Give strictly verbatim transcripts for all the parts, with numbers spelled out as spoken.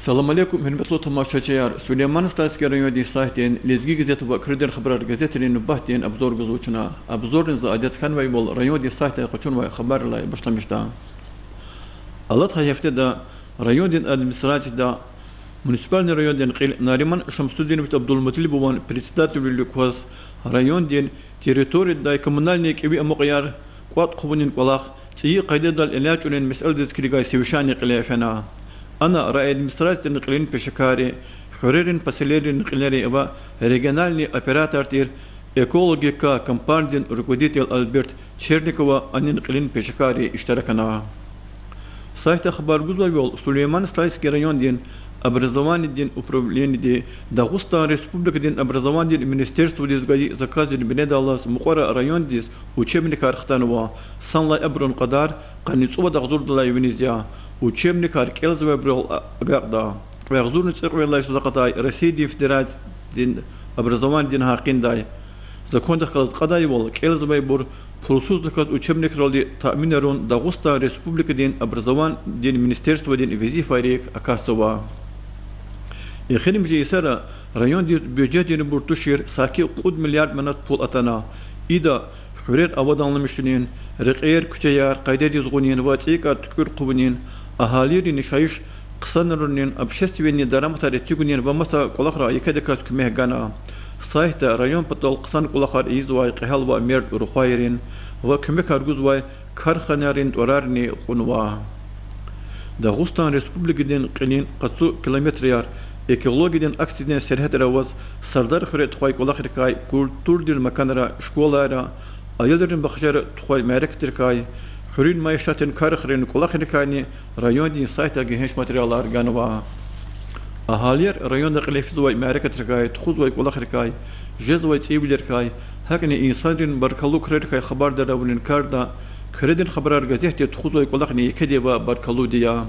Салам алейкум, гьуьрметлу тамашачияр! Сулейман-Стальский райондин сайтдин, Лезги газет ва Куьредин хабарар газетрин нубатдин обзор гузва чна. Обзорни за адет хьанвайвал райондин сайтдай къачунвай хабаррилай башламишда. Алатай гьафтеда райондин администрацияда муниципальный райондин кьил Нариман Шамсудинович Абдулмуталибован председательвилик кваз райондин территориядай коммунальный кӀеви амукьаяр кӀватӀ хъувунин кӀвалах цӀийи къайдадал элячӀунин месэладиз килигай совещание кьиле фена. Ана райадминистрациядин кьилин пешекарри, хуьрерин, поселенийрин кьилери ва региональный оператор тир «Экологика» компаниядин руководитель Альберт Черникова анин кьилин пешекарри иштиракна. Сайтда хабар гузвайвал, Сулейман-Стальский райондин образованиядин управлениеди Дагъустан Республикадин образованиядин министерстводиз гайи заказдин бинедаллаз мукьвара райондиз учебникар хтанва, санлай абурун кьадар къанни цӀувад агъзурдалай виниз я. Учебникар кӀелзавайбурал агакьда. Кьве агъзурни цӀикьвед лагьай йисуз акъатай Россиядин Федерациядин образованиядин гьакъиндай закондихъ галаз кьадайвал, кӀелзавайбур пулсуздаказ учебникралди таъминарун Дагъустан Республикадин образованиядин министерстводин везифайрик акатзава. Эхиримжи йисара райондиз бюджетдинбур тушир саки кьуд миллиард манат пул атана. Ида хуьрер аваданламишунин, рекьер, куьчеяр къайдадиз гъунин ва цӀийи кӀватӀ туькӀуьр хъувунин, агьалийрин яшайиш хъсанарунин, общественный дараматар эцигунин ва маса кӀвалахра екедаказ куьмек гана. Сайтда район патал хъсан кӀвалахар ийизвай кьегьал ва мерд рухвайрин ва куьмекар гузвай карханайрин тӀварарни кьунва. Дагъустан Республикадин кьилин къацу километрияр экологиядин акциядин сергьятра аваз Сардар хуьре тухвай кӀвалахрикай, культурадин маканра, школайра, аялрин бахчайра тухвай мярекатрикай, хуьруьн майишатдин карахрин кӀвалахрикайни райондин сайтда гегьенш материалар ганва. Агьалияр районда кьиле физвай мярекатрикай, тухузвай кӀвалахрикай, жезвай цӀийивилерикай, гьакӀни инсанрин баркаллу крарикай хабардар авунин карда Куьредин хабарар газетди тухузвай кӀвалахни екеди ва баркаллуди я.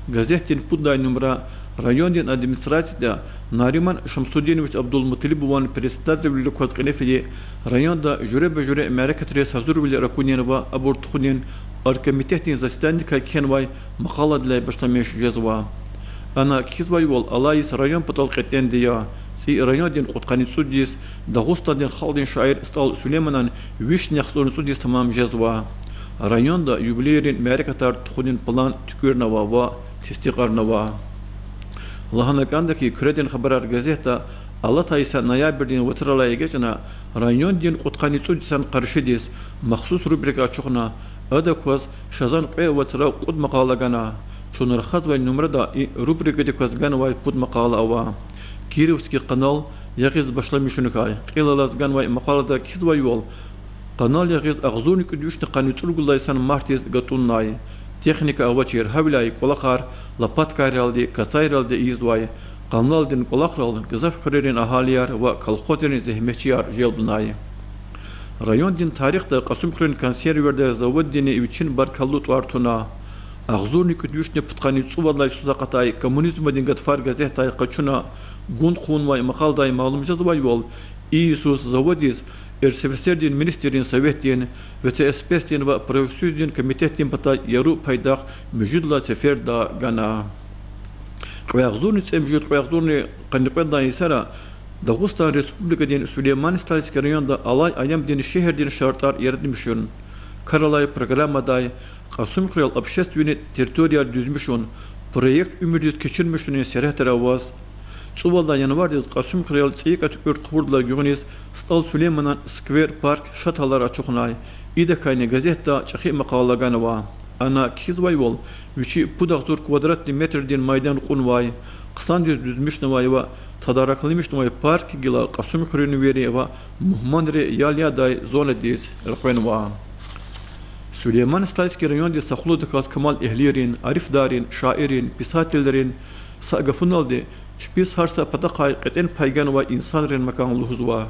Газетдин пуд лагьай нумра райондин администрацияда Нариман Шамсудинович Абдулмуталибован председательвилик кваз кьиле фейи районда жуьреба-жуьре мярекатриз гьазурвилер акунин ва абур тухунин оргкомитетдин заседанидикай кхьенвай макъаладилай башламиш жезва. Ана кхьизвайвал, алай йис район патал кьетӀенди я. ЦӀийи райондин кьудкъанни цӀуд йис Дагъустандин халкьдин шаир СтӀал Сулейманан вишни яхцӀурни цӀуд йис тамам жезва. Районда юбилейрин мярекатар тухунин план туькӀуьрнава ва тестикьарнава. Лагьана кӀанда хьи, Куьредин хабарар газетда алатай йиса ноябрдин вацралай эгечӀна райондин кьудкъанни цӀуд йисан къаршидиз махсус рубрика ачухна, адак кваз шазан кьве вацра кьуд макъала гана. Чун рахазвай нумрада и рубрикадик кваз ганвай пуд макъала ава. Кировский къанал ягъиз башламишуникай. Кьил алаз ганвай макъалада кхьизвайвал, къанал ягъиз агъзурни кӀуьд вишни къанни цӀуругуд лагьай йисан мартдиз гатӀунай. Техника авачир, гьавиляй кӀвалахар лопаткайралди, кацайралди ийизвай. Къаналдин кӀвалахрал гзаф хуьрерин агьалияр ва колхозрин зегьметчияр желбнай. Райондин тарихда Кьасумхуьруьн консерверда заводдини вичин баркаллу тӀвар туна. Агъзурни кӀуьд вишни пудкъанни цӀувад лагьай йисуз акъатай коммунизмдин гатфар газетдай къачуна гун хъувунвай макъаладай малум жезвайвал, и йисуз заводдиз РСФСРдин Министррин Советдин, ВЦСПСдин ва Профсоюздин комитетдин патай яру пайдах муьжуьд лагьай сеферда гана. Кьве агъзурни цӀемуьжуьд, кьве агъзурни къанни кьвед лагьай йисара Дагъустан Республикадин Сулейман-Стальский районда алай аямдин шегьердин шартӀар яратмишун каралай программадай Кьасумхуьрел общественный территорияр дуьзмишун проект уьмуьрдиз кечирмишунин сергьятра аваз, цӀувад лагьай январдиз Кьасумхуьрел цӀийи кӀватӀ туькӀуьр хъувурдалай гуьгъуьниз СтӀал Сулейманан сквер, парк, шаталар ачухнай. Идакайни газетда чӀехи макъала ганва. Ана кхьизвайвал, вичи пуд агъзур квадратный метрдин майдан кьунвай, хъсандиз дуьзмишнавай ва тадаракламишнавай парк гила Кьасумхуьруьн вири ва мугьманри ял ядай зонадиз элкъвенва. Сулейман-Стальский райондиз сахлудаказ камал эгьлийрин, арифдаррин, шаиррин, писателрин са гафуналди, чпиз гьар са патахъай кьетӀен пай ганвай инсанрин макан лугьузва.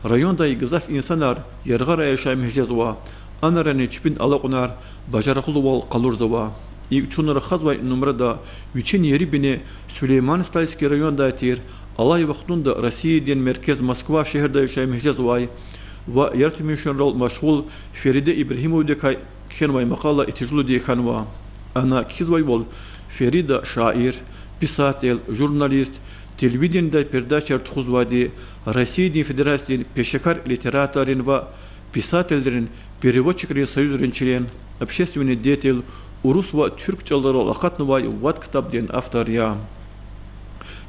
Райондай гзаф инсанар яргъара яшамиш жезва, анрани чпин алакьунар бажарагълувал къалурзава. ИкӀ чун рахазвай нумрада вичин ери-бине Сулейман-Стальский райондай тир, алай вахтунда Россиядин меркез Москва шегьерда яшамиш жезвай ва яратмишунрал машгъул Ферида Ибрагьимовадикай кхьенвай макъала итижлуди хьанва. Ана кхьизвайвал, Ферида шаир, Писатель, журналист, телевидениедай передачаяр тухузвайди, Россиядин Федерациядин пешекар литераторрин ва писателрин, переводчикрин союзрин член, общественный деятель, урус ва туьрк чӀаларал акъатнавай вад ктабдин автор я.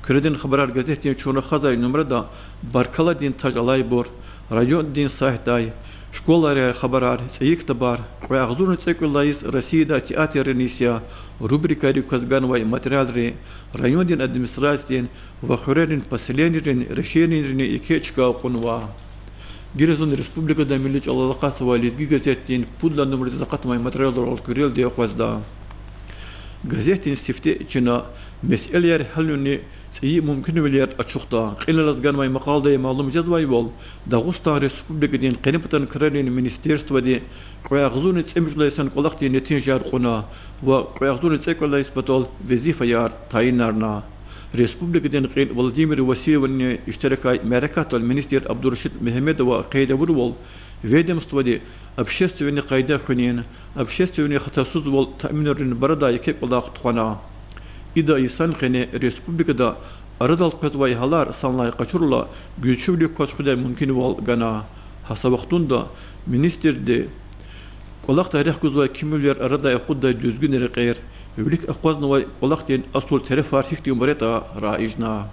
Куьредин хабарар газетдин чун рахазвай нумрада баркалладин таж алайбур, райондин сайтдай, школайрай хабарар, цӀийи ктабар, кьве агъзурни цӀекӀуьд лагьай йис Россияда театррин йис я рубрикайрик кваз ганвай материалри райондин администрациядин ва хуьрерин поселенийрин решенийрини еке чка кьунва. Гила зун республикада милли чӀалал акъатзавай Лезги газетдин пуд лагьай нумрадиз акъатнавай материалрал куьрелди акъвазда. Газетдин сифте чна месэлаяр гьялунин цӀийи мумкинвилер ачухда. Кьилелаз ганвай макъаладай малум жезвайвал, Дагъустан Республикадин къенепатан крарин министерстводи кьве агъзурни цӀемуьжуьд лагьай йисан кӀвалахдин нетижаяр кьуна ва кьве агъзурни цӀекӀуьд лагьай йис патал везифаяр тайинарна. Республикадин кьил Владимир Васильеван иштиракай мярекатдал министр Абдурашид Мегьамедова къейд авурвал, ведомстводи общественный къайда хуьнин, общественный хатасузвал таъминарунин барадай еке кӀвалах тухвана. Ида йисан къене республикада арадал къвезвай гьалар санлай къачурла, гуьзчивилик кваз хуьдай мумкинвал гана. Гьа са вахтунда министрди кӀвалахдай рехъ гузвай кимивилер арадай акъуддай дуьзгуьн рекьер, вилик акъвазнавай кӀвалахдин асул терефар гьихьтинбур ятӀа раижна.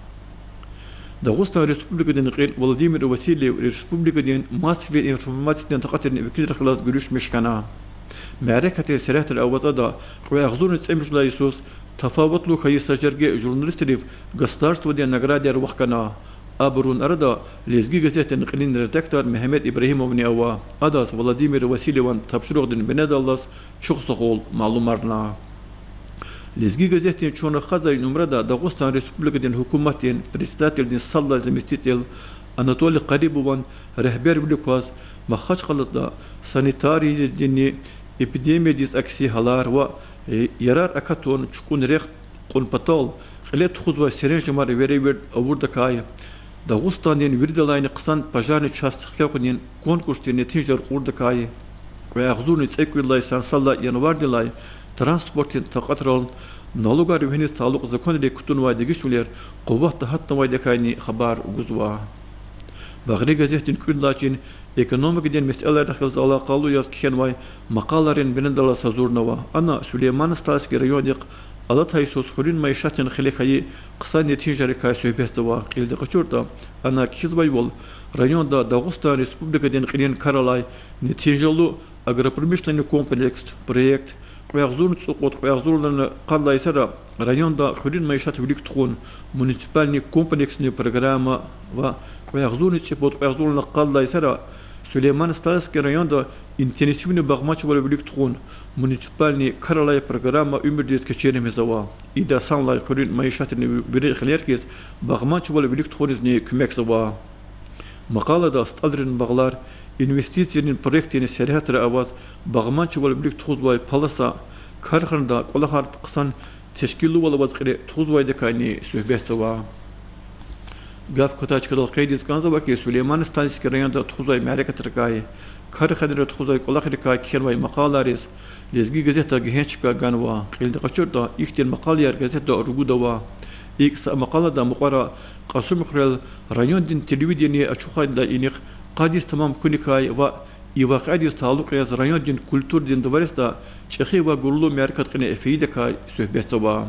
Дагъустан Республикадин кьил Владимир Васильев республикадин массовый информациядин такьатрин векилрихъ галаз гуьруьшмиш хьана. Мярекатдин сергьятра аваз ада кьве агъзурни цӀемуьжуьд лагьай йисуз тафаватлу хьайи са жерге журналистрив государстводин наградаяр вахкана. Абурун арада Лезги газетдин кьилин редактор Мегьамед Ибрагьимовни ава. Адаз Владимир Васильеван тапшуругъдин бинедаллаз чухсагъул малумарна. Лезги газетдин чун рахазвай нумрада Дагъустан Республикадин гьукуматдин председателдин сад лагьай заместитель Анатолий Къарибован регьбервилик кваз Махачкъалада санитариядинни эпидемиядиз акси гьалар ва ярар акатун, чукӀун рехъ кьун патал кьиле тухузвай серенжемар веревирд авурдакай, Дагъустандин виридалайни хъсан пожарный часть хкягъунин конкурсдин нетижаяр кьурдакай, кьве агъзурни цӀекӀуьд лагьай йисан сад лагьай январдилай транспортдин такьатрал налогар вегьиниз талукь законрик кутунвай дегишвилер къуватда гьатнавайдакайни хабар гузва. Багъри газетдин кӀуьд лагьай чин экономикадин месэлайрихъ галаз алакъалу яз кхьенвай макъалайрин бинедаллаз гьазурнава. Ана Сулейман-Стальский райондихъ алатай йисуз хуьруьн майишатдин хиле хьайи хъсан нетижайрикай суьгьбетзава. Кьилди къачуртӀа, ана кхьизвайвал, районда Дагъустан Республикадин кьилин кар алай нетижалу агропромышленный комплекс проект, кьве агъзурни цӀукьуд-кьве агъзурни къад лагьай йисара районда хуьруьн майишат вилик тухун муниципальный комплексный программа ва кьве агъзурни цӀипуд-кьве агъзурни къад лагьай йисара Сулейман-Стальский районда интенсивный багъманчивал вилик тухун муниципальный кар алай программа уьмуьрдиз кечирмишзава. Ида санлай хуьруьн майишатдин вири хилер хьиз багъманчивал вилик тухунизни куьмекзава. Макъалада СтӀалрин багълар, инвестицийрин проектдин сергьятра аваз багъманчивал вилик тухузвай паласа, карханада кӀвалахар хъсан тешкилувал аваз кьиле тухузвайдакайни суьгьбетзава. Гаф кватай чкадал къейдиз кӀанзава хьи, Сулейман-Стальский районда тухузвай мярекатрикай, карханайра тухузвай кӀвалахрикай кхьенвай макъалайриз Лезги газета гегьенш чка ганва. Кьилди къачуртӀа, ихьтин макъалаяр газетда ругуд ава. ИкӀ, са макъалада мукьвара Кьасумхуьрел райондин телевидение ачухайдалай инихъ къад йис тамам хьуникай ва и вакъиадиз талукь яз райондин культурадин дворецда чӀехи ва гурлу мярекат кьине фейидакай суьгьбетзава.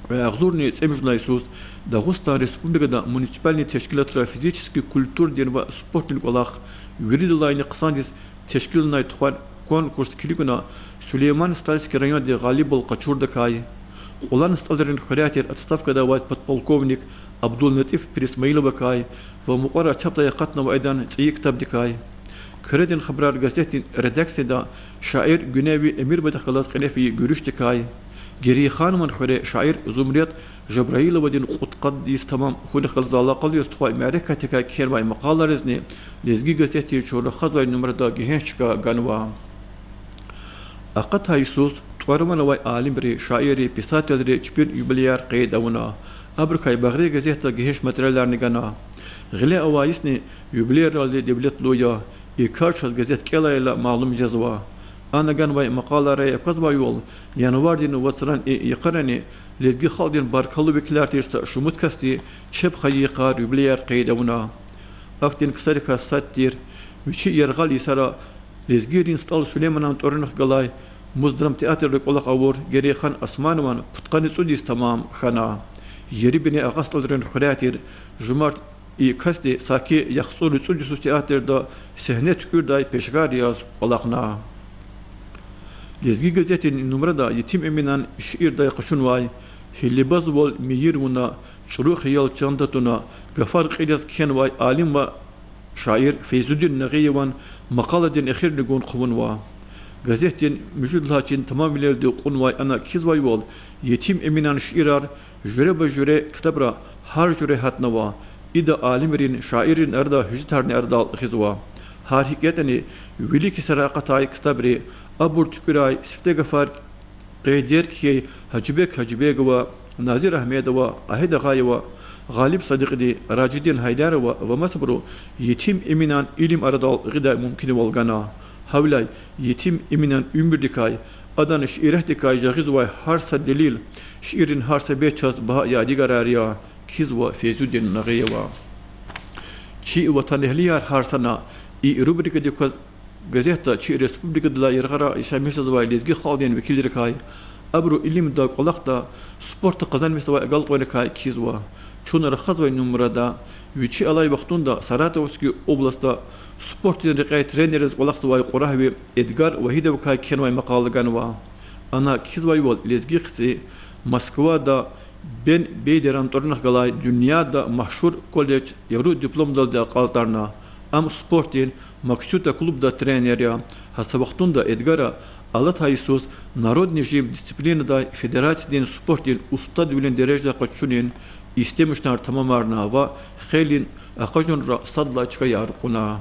Кьве агъзурни цӀемуьжуьд лагьай йисуз Дагъустан Республикада муниципальный тешкилатра физический культурадин ва спортдин кӀвалах виридалайни хъсандиз тешкилнавай тухвай конкурс килигна Сулейман-Стальский районди гъалибвал къачурдакай, Кьулан СтӀалрин хуьряй тир отставкада авай подполковник Абдуллатиф Пирисмаиловакай ва мукьвара чапдай акъатнавайдан цӀийи ктабдикай, Куьредин хабарар газетдин редакцияда шаир Гуьневи Эмирбадихъ галаз кьине фейи гуьруьшдикай, Герейханован хуьре шаир Зумрет Жабраиловадин кьудкъад йис тамам хьунихъ галаз алакъалу яз тухвай мярекатдикай кхьенвай макъалайризни Лезги газетдин чун рахазвай нумрада гегьенш чка ганва. Акъатай йисуз тӀвар-ван авай алимри, шаирри, писателри чпин юбилеяр къейд авуна. Абурукай Багъри газетда гегьенш материаларни гана. Гъиле авай йисни юбилейралди девлетлу я. И кар чаз газет кӀелайла малум жезва. Ана ганвай макъалайра аквазвайвал, январдин вацрани йикъарани лезги халкьдин баркаллу векилар тир са шумуд касди чеб хайи йикъар, юбилеяр къейд авуна. Ахьтин ксарикай сад тир вичи яргъал йисара лезгийрин СтӀал Сулейманан тӀварунихъ галай Муз драмтеатрда кӀвалах авур Герейхан Османован пудкъанни цӀуд йис тамам хьана. Ери-бине агъа СтӀалрин хуьряй тир жумарт и касди саки яхцӀурни цӀуд йисуз театрда сегьне туькӀуьрдай пешекар яз кӀвалахна. Лезги газетдин нумрада Етим Эминан шиирдай къачунвай Гьиллибазвал мийир вуна, чӀуру хиял чанда туна гафар кьил яз кхьенвай алим ва шаир Фейзудин Нагъиеван макъаладин эхирни гун хъувунва. Газетдин муьжуьд лагьай чин тамамвилелди кьунвай ана кхьизвайвал, Етим Эминан шиирар жуьреба-жуьре ктабра гьар жуьре гьатнава. Ида алимрин, шаиррин арада гьуьжетарни арадал гъизва. Гьар гьикӀ ятӀани, вилик йисара акъатай ктабри, абур туькӀуьрай сифте гафар къейдер кхьей Гьажибек Гьажибегова, Назир Агьмедова, Агьед Агъаева, Гъалиб Садикьиди, Ражидин Гьайдарова ва масабуру Етим Эминан илим арадал гъидай мумкинвал гана. Гьавиляй Етим Эминан уьмуьрдикай, адан шииратдикай жагъизвай гьар са делил, шииррин гьар са бет чаз багьа ядигарар я, кхьизва Фейзудин Нагъиева. Чи ватанэгьлияр, гьар сана и рубрикадик кваз газетда чи республикадилай яргъара яшамиш жезвай лезги халкьдин векилрикай, абуру илимда, кӀвалахда, спортда къазанмишзавай агалкьунрикай кхьизва. Чун рахазвай нумрада вичи алай вахтунда Саратовский областда спортдин рекьяй тренер яз кӀвалахзавай кьурагьви Эдгар Вагьидовакай кхьенвай макъала ганва. Ана кхьизвайвал, лезги хци Москвада Бен Бейдеран тӀварунихъ галай дуьньяда машгьур колледж яру дипломдалди акьалтӀарна. Ам спортдин Максюта клубда тренер я. Гьа са вахтунда Эдгара алатай йисуз народный жим дисциплинадай федерациядин спортдин устадвилин дережа къачунин истемишунар тамамарна ва хейлин акъажунра сад лагьай чкаяр кьуна.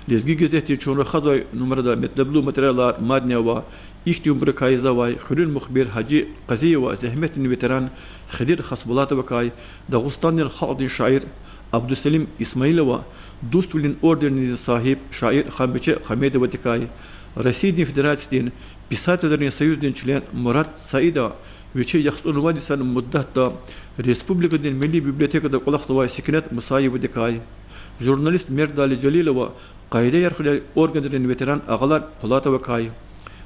Лезги газетдин чун рахазвай нумрада метлеблу материалар мадни ава. Ихьтинбурукай ийизвай хуьруьн мухбир Гьажи Къазиева, зегьметдин ветеран Хидир Хасбулатовакай, Дагъустандин халкьдин шаир Абдуселим Исмаилова, Дуствилин орденрин сагьиб шаир Ханбиче Хамедовадикай, Россиядин Федерациядин писателрин союздин член Мурад Саида, вичи яхцӀурни вад йисан муддатда республикадин милли библиотекада кӀвалахзавай Секинет Мусаевадикай, журналист Мердали Жалилова, къайдаяр хуьряй органрин ветеран Агъалар Пулатовакай,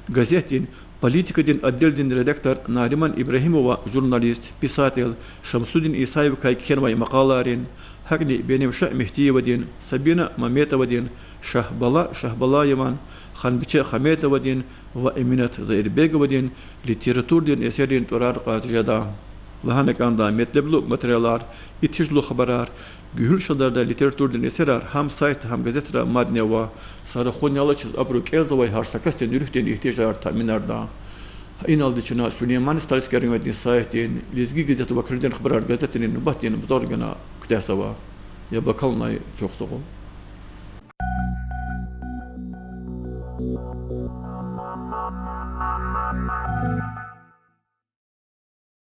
газетдин политикадин отделдин редактор Нариман Ибрагьимова, журналист, писатель Шамсудин Исаевакай кхьенвай макъалайрин, гьакӀни Беневша Мегьтиевадин, Сабина Маметовадин, Шагьбала Шагьбалаеван, Ханбиче Хаметовадин ва Эминат Заирбеговадин литературадин эсеррин тӀварар кьаз жеда. Лагьана кӀанда, метлеблу материалар, итижлу хабарар, гуьгьуьл шадардай литературадин эсерар гьам сайтда, гьам газетра мадни ава. Са рахунни алачиз абуру кӀелзавай гьар са касдин руьгьдин игьтияжар таъминарда. Иналди чна Сулейман-Стальский райондин сайтдин Лезги газет ва Куьредин хабарар газетрин нубатдин бузаргана куьтягьзава. Яб акалунай чухсагъул.